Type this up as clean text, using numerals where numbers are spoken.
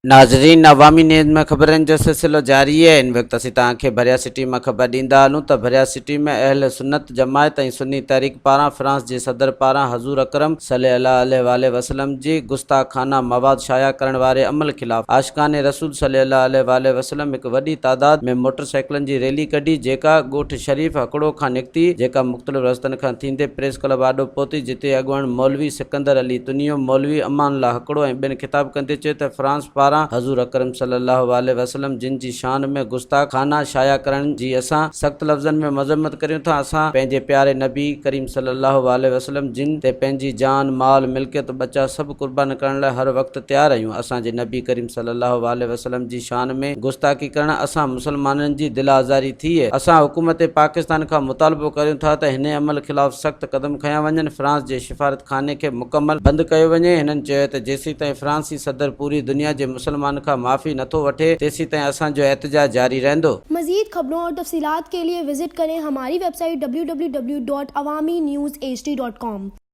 ناظرين عوامي نيوز ۾ خبرن جو سلسلو جاري آهي ان وقت اسين توهان کي ڀريا سٽي مان خبر ڏيندا هلون ته ڀريا سٽي ۾ اهل سنت جماعت ۽ سني تحريڪ پاران فرانس جي صدر پاران حضور اڪرم صلي الله عليه واٰله وسلم جي گستاخانه مواد شايع ڪرڻ واري عمل خلاف عاشقان رسول صلي الله عليه واٰله وسلم هڪ وڏي تعداد ۾ موٽر سائيڪلن جي ريلي ڪڍي جيڪا ڳوٺ شريف هڪڙو کان نڪتي جيڪا مختلف رستن کان ٿيندي پريس ڪلب آڏو پهتي جتي اڳواڻ مولوي سڪندر علي تنيو، مولوي امان الله هڪڙو ۽ ٻين خطاب ڪندي چيو ته فرانس پاران حضور اڪرم صلي الله واٰله وسلم جن جي شان ۾ گستاخانه شايع ڪرڻ جي اسان سخت لفظن ۾ مذمت ڪريون ٿا اسان پنهنجي پياري نبي ڪريم صلي الله واٰله وسلم جن تي پنهنجي جان مال ملڪيت ٻچا سڀ قربان ڪرڻ لاء هر وقت تيار آهيون اسان جي نبي ڪريم صلي الله واٰله وسلم جي شان ۾ گستاخي ڪرڻ اسان مسلمانن جي دل آزاري ٿئي اسان حڪومت پاڪستان کان مطالبو ڪريون ٿا ته هن عمل خلاف سخت قدم کنيا وڃن فرانس جي سفارتخاني کي مڪمل بند ڪيو وڃي، هنن چيو ته جيسيتائين فرانسي صدر پوري دنيا جي مسلمانن کان معافي نٿو وٺي تيسيتائين اسان جو احتجاج جاري رهندو. مزيد خبرون اور تفصيلات کے لئے وزٽ ڪرين ھماري web site www.awamiNewsHD.com.